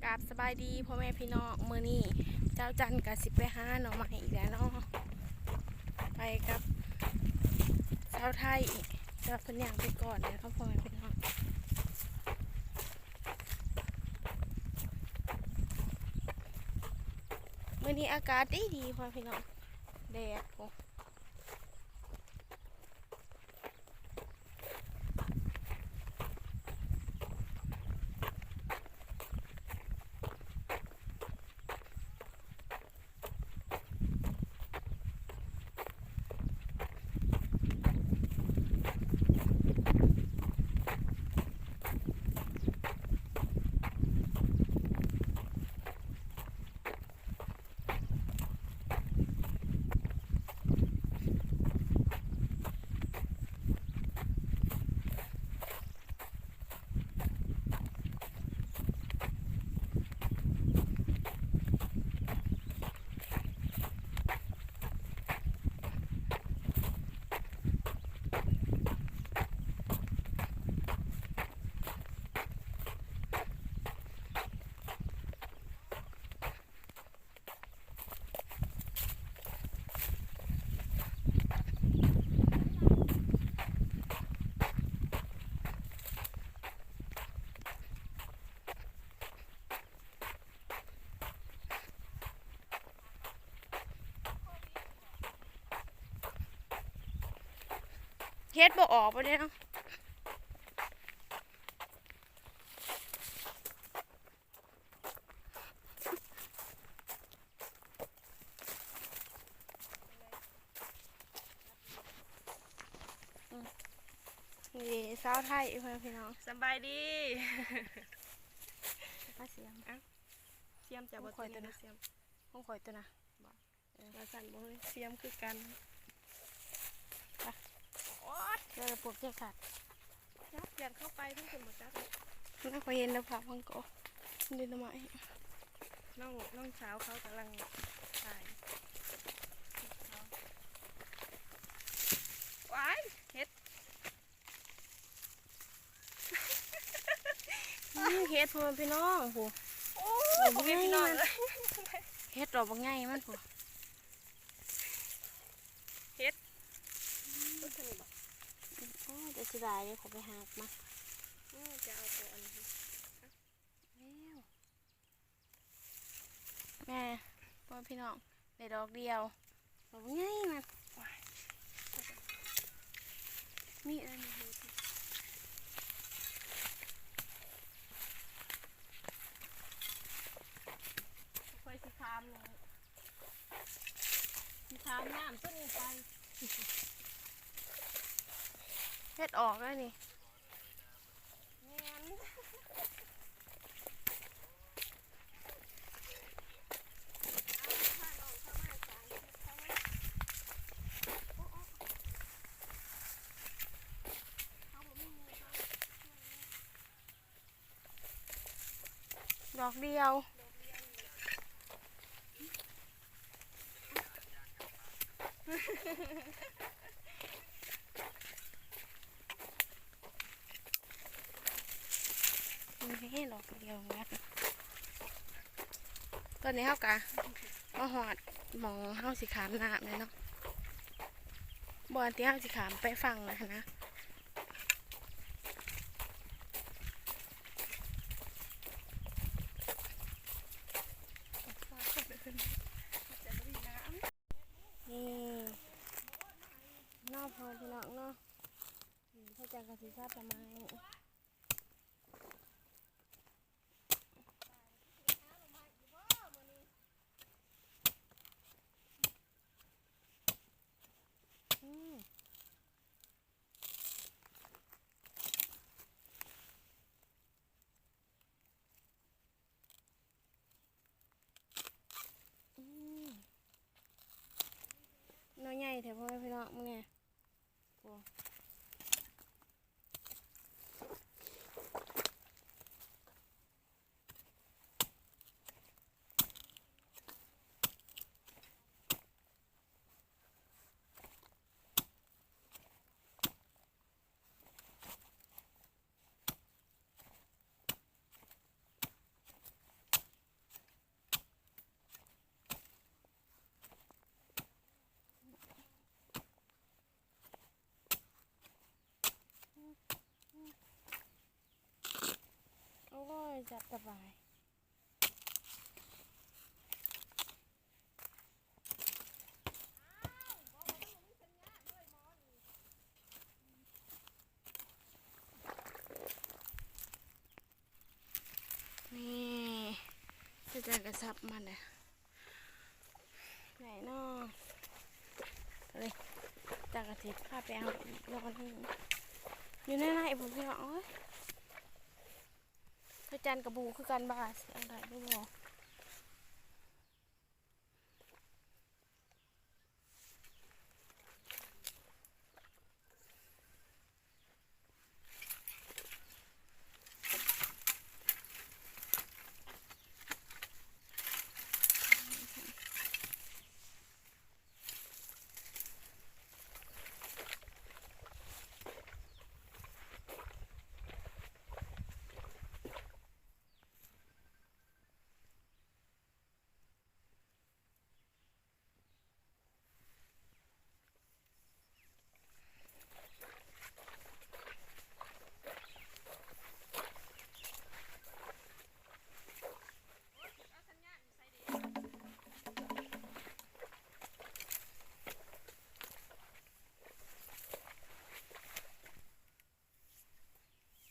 ກາບສະບາຍດີພໍ່ແມ່ພີ່ນ້ອງ ມື້ນີ້ເຈົ້າຈັນກະຊິໄປຫາໜໍ່ໄມ້ອີກແລ້ວເນາະ ໄປກັບຊາວໄທ ແຕ່ວ່າເພິ່ນຍ່າງໄປກ່ອນແລ້ວເນາະ ພໍ່ແມ່ພີ່ນ້ອງ. ມື້ນີ້ອາກາດດີໆ ພໍ່ແມ່ພີ່ນ້ອງ ແດດພຸ້ນ. ເຮັດບໍ່ອອກບໍ່ໄດ້ເນາະ. ນີ້ສາວໄທເພື່ອນພີ່ນ້ອງ ສະບາຍດີ. ມາສຽມ ອ່ະ ສຽມຈະບໍ່ ຂອງຂ້ອຍຕົວນະ ຂອງຂ້ອຍຕົວນະ ບໍ່ ເອີ ວ່າຊັ້ນບໍ່ເຮີ້ຍ ສຽມຄືກັນ. ໂອ້ຍ ເດີ ປວກເຈັບຂາດ ຈັບ ຢ້ານເຂົ້າໄປເພິ່ນບໍ່ຈັບ. ນັ້ນຂ້ອຍເຫັນແລ້ວພາບມັນກໍ ເດັດໜໍ່ໄມ້ ນ້ອງ ນ້ອງສາວເຂົາກຳລັງຖ່າຍ. ວ້າຍ ເຫັດ ອືມ ເຫັດ ພໍ່ແມ່ພີ່ນ້ອງ ໂອ້ ໂອ້ ດອກບັກໃຫຍ່ ພໍ່ແມ່ພີ່ນ້ອງ ມັນ ເອີຍ ເຫັດດອກບັກໃຫຍ່ມັນພຸ້ນ ເຫັດ ອືມ ໂອ້ຍ ແຕ່ເສຍດາຍເດ້ ຂ້ອຍໄປຫາມາ ອືມ ຈະເອົາຕົວອັນນີ້ ແມ່ ພໍ່ແມ່ພີ່ນ້ອງ ໄດ້ດອກດຽວ ດອກໃຫຍ່ມັນ ມີອັນນີ້ ຂ້ອຍຊິຂ້າມນີ້ ຊິຂ້າມນ້ຳຕົວນີ້ໄປ ເຫັດອອກແລ້ວນີ້. ແມ່ນ ດອກດຽວ ນີ້ດອກດຽວນະ. ຕອນນີ້ເຮົາກະມາຮອດໝ່ອງເຮົາຊິຂ້າມນ້ຳແລ້ວເນາະ ບ່ອນທີ່ເຮົາຊິຂ້າມໄປຝັ່ງນະຫັ້ນນະ. ນີ້ເນາະ ພໍ່ແມ່ພີ່ນ້ອງເນາະ ນີ້ເຂົາເຈົ້າກໍຊິສັບໜໍ່ໄມ້ ອືມ. ອືມ ໜໍ່ໃຫຍ່ແທ້ພໍ່ແມ່ພີ່ນ້ອງ ເບິ່ງແດ່ ໂອ້. ນີ້ ຈັບສະບາຍ. ນີ້ ເຈົ້າຈານກະສັບມາແລ້ວ ໄດ້ເນາະ ເອີຍ ເຈົ້າກະຊິພາໄປເອົາອີກລອດໜຶ່ງ ຢູ່ໃນໄຮ່ພຸ້ນພີ່ນ້ອງເອີຍ ເຈົ້າຈານກະບໍ່ຮູ້ຄືກັນວ່າຊິເອົາໄດ້ຫຼືບໍ່.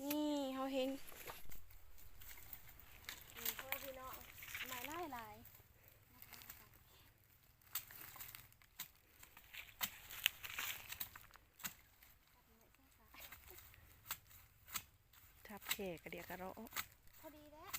ນີ້ເຮົາເຫັນ ນີ້ເພື່ອນພີ່ນ້ອງ ໄມ້ຫຼາຍໆ ທັບແຂ້ກະເດຍກະເລາະ ພໍດີແລ້ວ.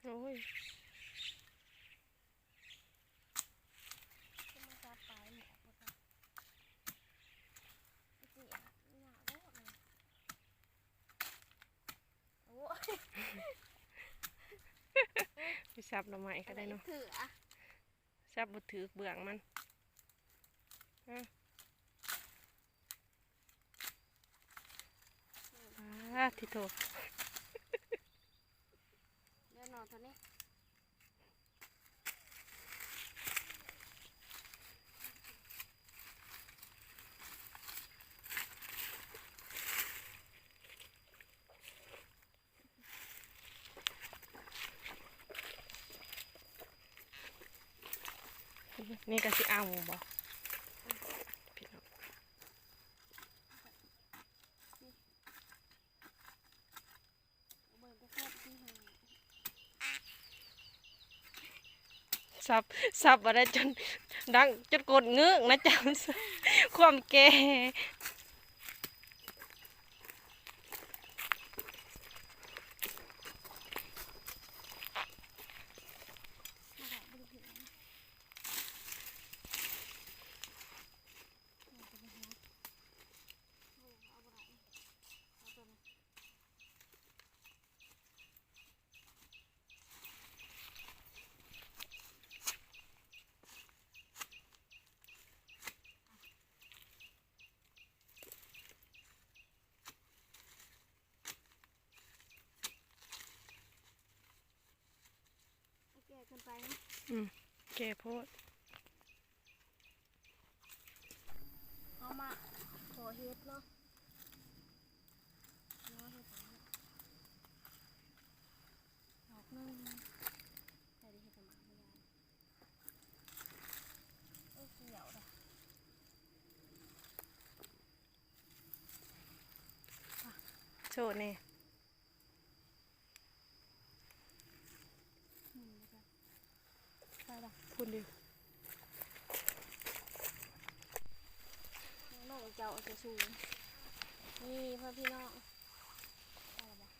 ໂພ ໂອ້ຍ ໂອ້ຍ ໄປສັບໜໍ່ໄມ້ກະໄດ້ເນາະ ສັບບໍ່ຖືກເບື້ອງມັນ ອາ ອາ ທິໂທ ເດີນໜໍ່ເທົ່ານີ້. ນີ້ກະຊິເອົາບໍ່ ພີ່ນ້ອງ? ສັບ ສັບບໍ່ໄດ້ ຈົນດັງ ຈົນກົ້ນເງີກນະ ຈຳຄວາມແກ່. ແກ່ເກີນໄປເນາະ ອືມ ແກ່ໂພດ. ເຮົາມາຂໍເຫັດເນາະ ຂໍເຫັດດອກໜຶ່ງ ໃສ່ໄດ້ເຫັດໝາກບໍ່ຍາຍ ໂອ້ຍ ກ່ຽວເດ້ ໂຊແດ່. ພຸ້ນເດ. ເຈົ້າເອົາໃສ່ສູງ ນີ້ພໍ່ພີ່ນ້ອງ ໄດ້ແລ້ວ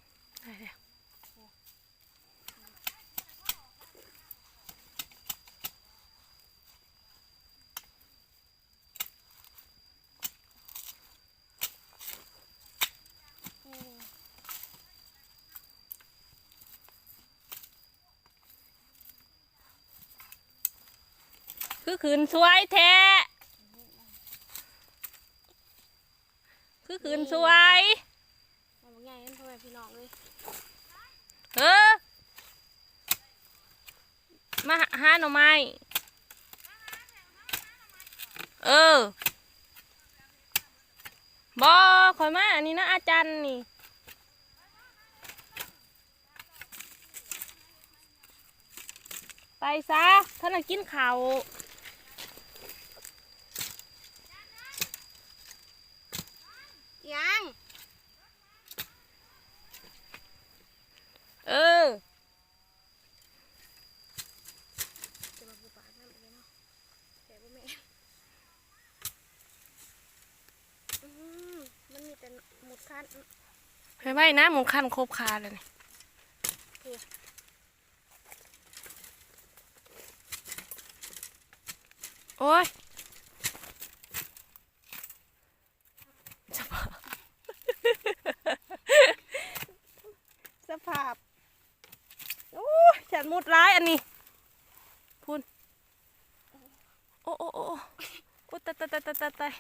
ຄືຂຶ້ນສວຍແທ້ ຄືຂຶ້ນສວຍ ເອົາບັກໃຫຍ່ນັ້ນ ພໍ່ແມ່ພີ່ນ້ອງເອີຍ ເອີ ມາຫາໜໍ່ໄມ້ ເອີ ບໍ່ ຂ້ອຍມາອັນນີ້ນະ ອາຈັນນີ້ ໄປຊະ ທ່ານນະກິນເຂົ້າ ຫຍັງ ເອີ ແຕ່ວ່າບໍ່ປາກນຳເນາະ ແຕ່ບໍ່ແມ່ນ ອືມ ມັນມີແຕ່ໝົດຄັນ ໄວໆນະ ໝົດຄັນຄົບຄາແລ້ວນີ້ ໂອ້ຍ ສະພາບ ສະພາບ ໂອ້ຍ ຢ້ານມຸດຫຼາຍອັນນີ້ ພຸ້ນ ໂອ້ ໂອ້ ໂອ້ ໂອ້ ຕາຍ ຕາຍ ຕາຍ ຕາຍ ຕາຍ.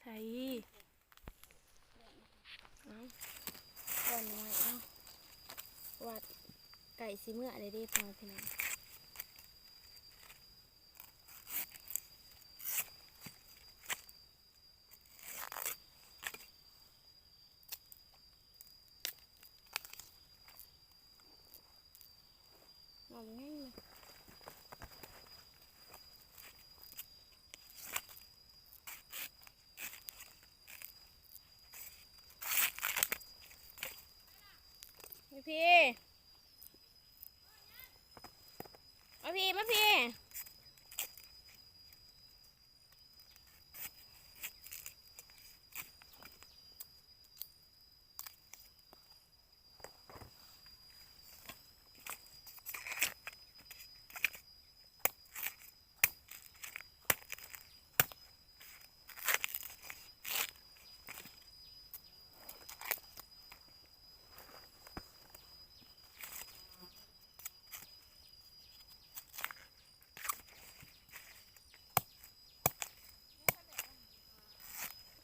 ໃສ່ ເອົາ ກ່ອນໜ້ອຍ ເອົາ ວ່າໃກ້ຊິເມືອແລ້ວເດ້ ພໍ່ແມ່ພີ່ນ້ອງ. ເອົາແມ່ນ ມາພີ້ ມາພີ້ ມາພີ້.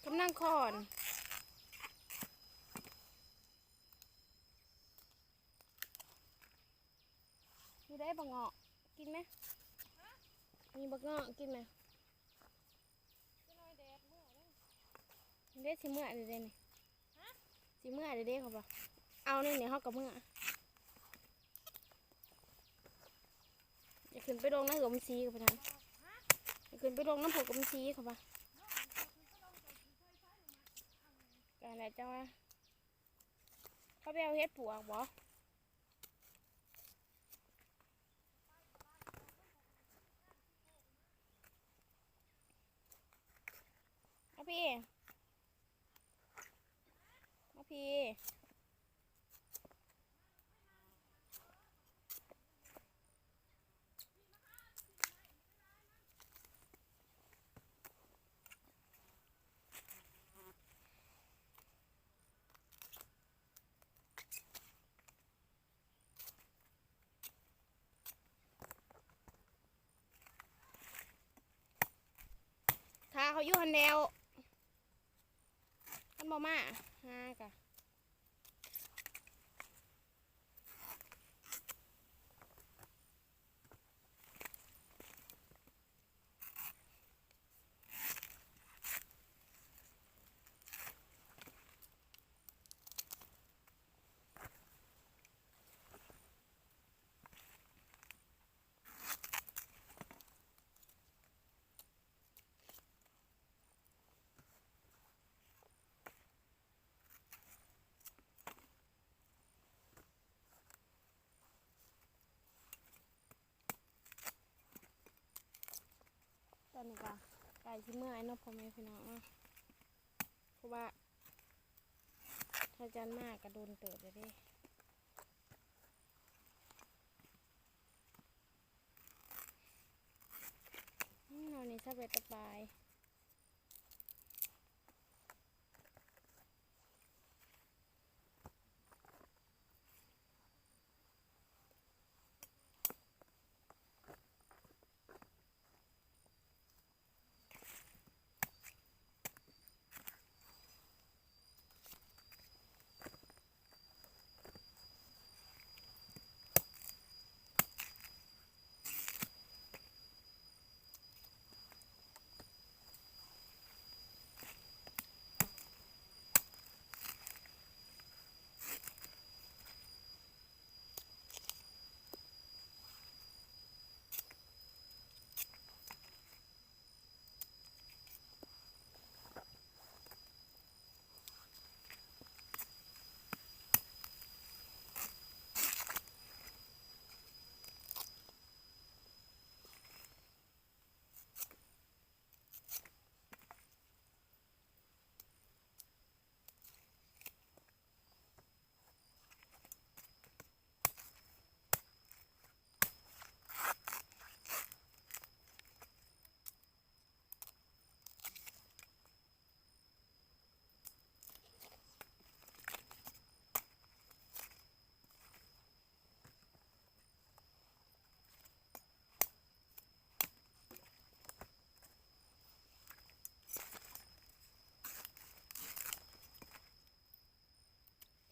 ກຳລັງຄ້ອນ ຢູ່ໃດບັກເງາະ ກິນໄໝ? ມີບັກເງາະກິນໄໝ? ເດ້ ຊິເມືອເດ້ນີ້ ຊິເມືອເດ້ ເຂົາວ່າ ເອົານີ້ ນີ້ເຮົາກໍເມືອ ຢາກຂຶ້ນໄປລົງນຳເອື້ອຍບຸນສີ ເຂົາວ່າ ຢາກຂຶ້ນໄປລົງນຳພວກບຸນສີ ເຂົາວ່າ ກໍແລ້ວເຈົ້າວ່າ ເຂົາໄປເອົາເຫັດປວກບໍ? ມາພີ້ ມາພີ້. ຖ້າເຂົາຢູ່ຫັ້ນແລ້ວ ມັນບໍ່ມາຫາກະ. ນີ້ກໍໃກ້ຊິເມື່ອຍເນາະ ພໍ່ແມ່ພີ່ນ້ອງເນາະ ເພາະວ່າພະຈັນມາກໍດົນເຕີບແລ້ວເດ້. ອືມ ເຮົານີ້ຊາວເອັດປາຍ.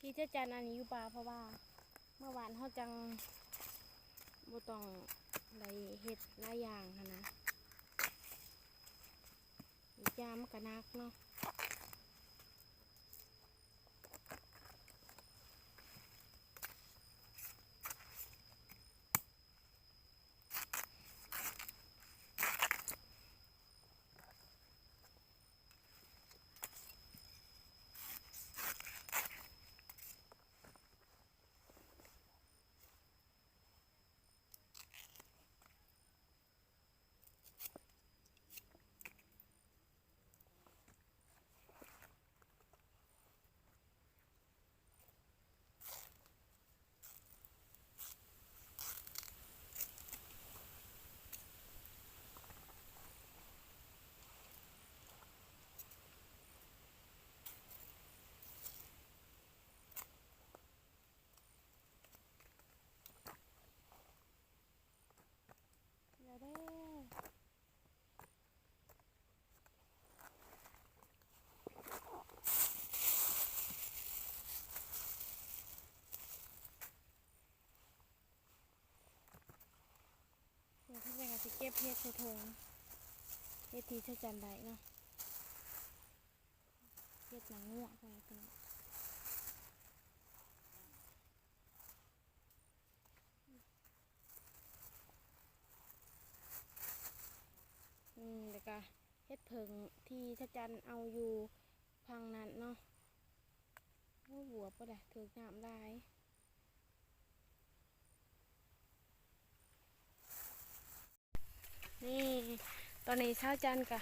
ທີ່ຈະຈັນອັນນີ້ຢູ່ປ່າ ເພາະວ່າເມື່ອວານເຮົາຈັ່ງບໍ່ຕ້ອງໄດ້ເຮັດຫຼາຍຢ່າງຫັ້ນນະ ອີກຢ່າງມັນກໍໜັກເນາະ. ແລ້ວເດີ ເພິ່ນກໍຊິເກັບເຫັດໃສ່ຖົງ ເຫັດທີ່ຊະຈັນໄດ້ເນາະ ເຫັດໜັງງົວ ພໍ່ແມ່ພີ່ນ້ອງ. ອືມ ແລ້ວກະເຫັດເຜິ້ງທີ່ຊະຈັນເອົາຢູ່ຝັ່ງນັ້ນເນາະ. ໂອ້ ບວບບໍ່ໄດ້ ຖືກນ້ຳຫຼາຍ. ນີ້ ຕອນນີ້ສາວຈັນກະ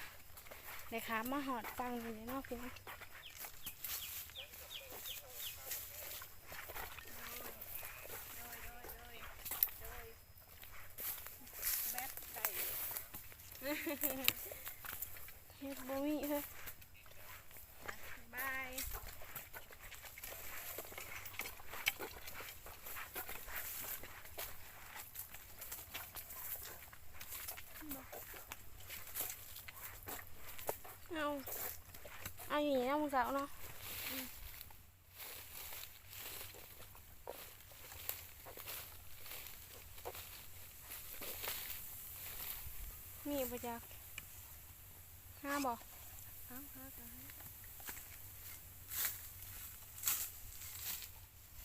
ໄດ້ຂ້າມມາຮອດຝັ່ງນີ້ແລ້ວເນາະ ພີ່ນ້ອງ. ແບບໄດ້ ເຮັດບໍ່ມີເຮີ້ຍ. ບາຍ. ເອົາ ເອົານີ້ນຳເຊົ້າເນາະ. ມີບໍ່ຈັກ ຫາບໍ່? ຫາ ຫາກໍຫາ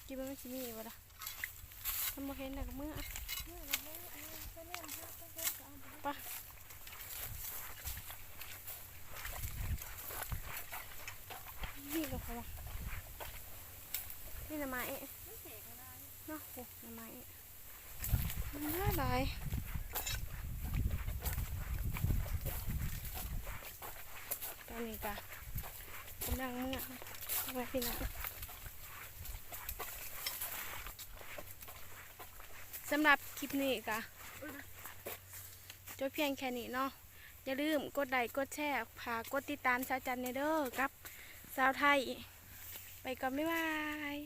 ຄິດວ່າມັນຊິມີບໍ່ລະ? ຄັນບໍ່ເຫັນແລ້ວກໍເມືອ ເມືອແລ້ວ ເມືອ ອັນນີ້ໄປແນມຫາ ໄປເຫັນກໍເອົາໄປ ໄປ. ນີ້ກໍພໍລະ ນີ້ໜໍ່ໄມ້ ມັນແຕກບໍ່ໄດ້ ເນາະ. ໂອ້ ໜໍ່ໄມ້ ມັນຫຼາຍ ຫຼາຍ. ອັນນີ້ກະກຳລັງເມືອ ພໍ່ແມ່ພີ່ນ້ອງ. ສຳລັບຄລິບນີ້ກະຈົບພຽງແຄ່ນີ້ເນາະ. ຢ່າລືມກົດໄລ້ກົດແຊ ຝາກກົດຕິດຕາມສາວຈັນແດ່ເດີ ກັບສາວໄທ. ໄປກ່ອນ ບາຍບາຍ.